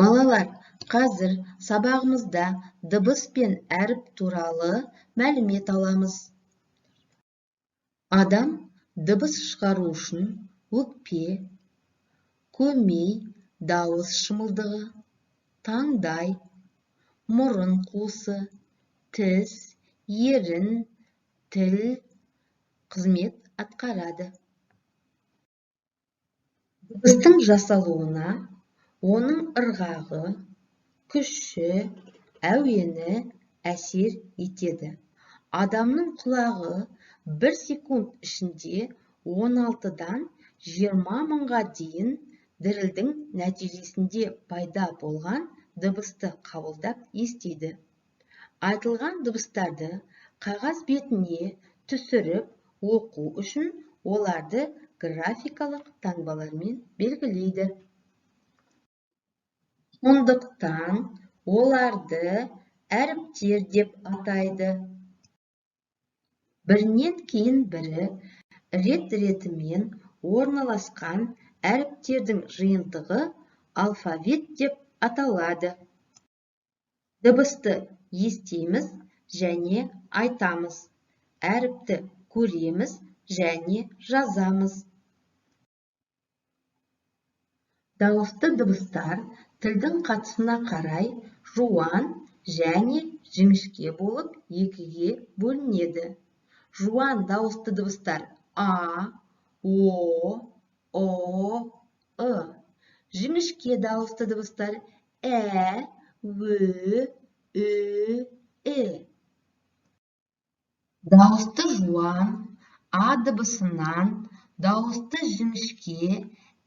Балалар, қазір сабағымызда дыбыс пен әріп туралы мәлімет аламыз. Адам дыбыс шығару үшін өкпе, көмей, дауыс шымылдығы, таңдай, мұрын қуысы, тіс, ерін, тіл қызмет атқарады. Дыбыстың жасалуына оның ырғағы, күші, әуені әсер етеді. Адамның құлағы бір секунд ішінде 16-дан 20 мыңға дейін дірілдің нәтижесінде пайда болған дыбысты қабылдап естиді. Айтылған дыбыстарды қағаз бетіне түсіріп оқу үшін оларды графикалық таңбалармен белгілейді. Сондықтан оларды әріптер деп атайды. Бірінен кейін бірі рет-ретімен орналасқан әріптердің жиынтығы алфавит деп аталады. Дыбысты естиміз және айтамыз, әріпті көреміз және жазамыз. Дауысты дыбыстар тілдің қатысына қарай жуан және жіңішке болып екіге бөлінеді. Жуан дауысты дыбыстар а, о, ұ, ы. Жіңішке дауысты дыбыстар ә, ө, ү, і. Дауысты жуан а дыбысынан дауысты жіңішке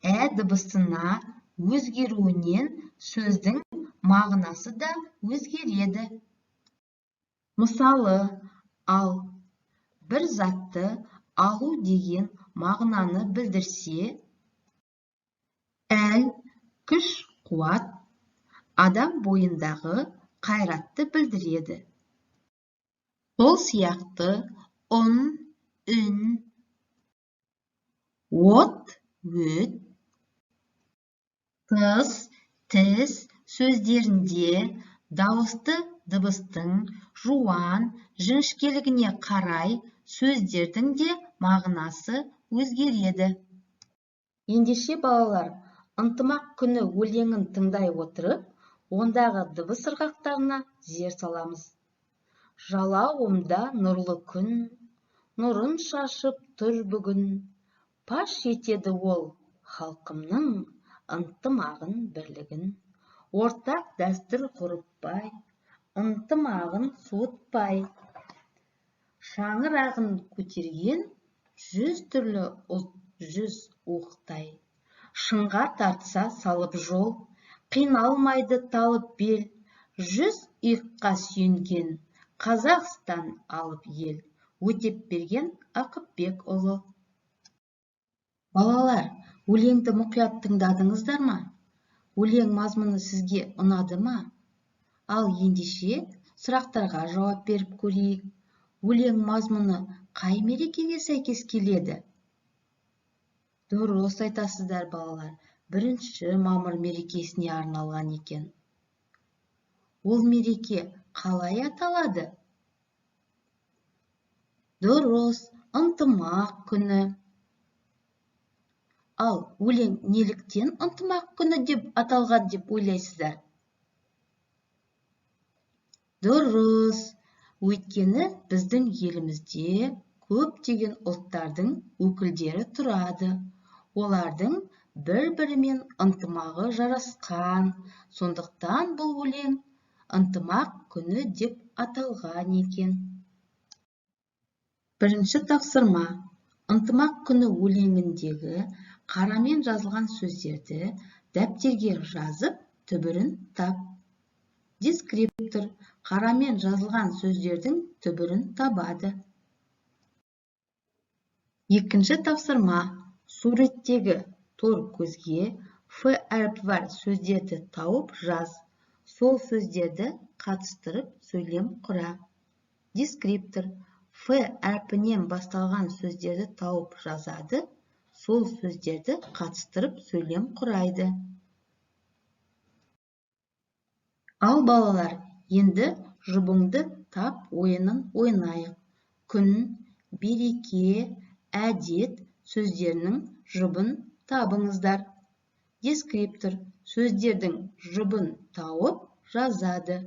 ә дыбысына өзгеруінен сөздің мағынасы да өзгереді. Мысалы, ал бір затты алу деген мағынаны білдірсе, әл күш-қуат, адам бойындағы қайратты білдіреді. Сол сияқты ұн, үн, от, өт, тыс, тіс сөздерінде дауысты дыбыстың жуан жіңішкелігіне қарай сөздердің де мағынасы өзгереді. Ендеше балалар, ынтымақ күні өлеңін тыңдай отырып, ондағы дыбыс ырғақтарына зер саламыз. Жалауымда нұрлы күн, нұрын шашып тұр бүгін, паш етеді ол халқымның ынтымағын, бірлігін. Ортақ дәстүр ғұрып бай, ынтымағын суытпай. Шаңырағын көтерген 100 түрлі ұлт 100 уықтай. Шыңға тартса салып жол, қиналмайды талып бел, 100 иыққа сүйенген Қазақстан алып ел. Өтепберген Ақыпбекұлы. Балалар, өлеңді мұқият тыңдадыңыздар ма? Өлең мазмұны сізге ұнады ма? Ал ендеше сұрақтарға жауап беріп көрейік. Өлең мазмұны қай мерекеге сәйкес келеді? Дұрыс айтасыздар, балалар, 1 мамыр мерекесіне арналған екен. Ол мереке қалай аталады? Дұрыс, ынтымақ күні. Ал өлең неліктен ынтымақ күні деп аталған деп ойлайсыздар? Дұрыс, өйткені біздің елімізде көптеген ұлттардың өкілдері тұрады. Олардың бір-бірімен ынтымағы жарасқан. Сондықтан бұл өлең ынтымақ күні деп аталған екен. Бірінші тапсырма. Ынтымақ күні өлеңіндегі қарамен жазылған сөздерді дәптерге жазып, түбірін тап. Дескриптор қарамен жазылған сөздердің түбірін табады. Екінші тапсырма. Суреттегі тор көзге Ф әрпі бар сөздерді тауып жаз. Сол сөздерді қатыстырып сөйлем құра. Дескриптор Ф әрпінен басталған сөздерді тауып жазады, сол сөздерді қатыстырып сөйлем құрайды. Ал, балалар, енді «Жұбыңды тап» ойынын ойнайық. Күн, береке, әдет сөздерінің жұбын табыңыздар. Дескриптор сөздердің жұбын тауып жазады.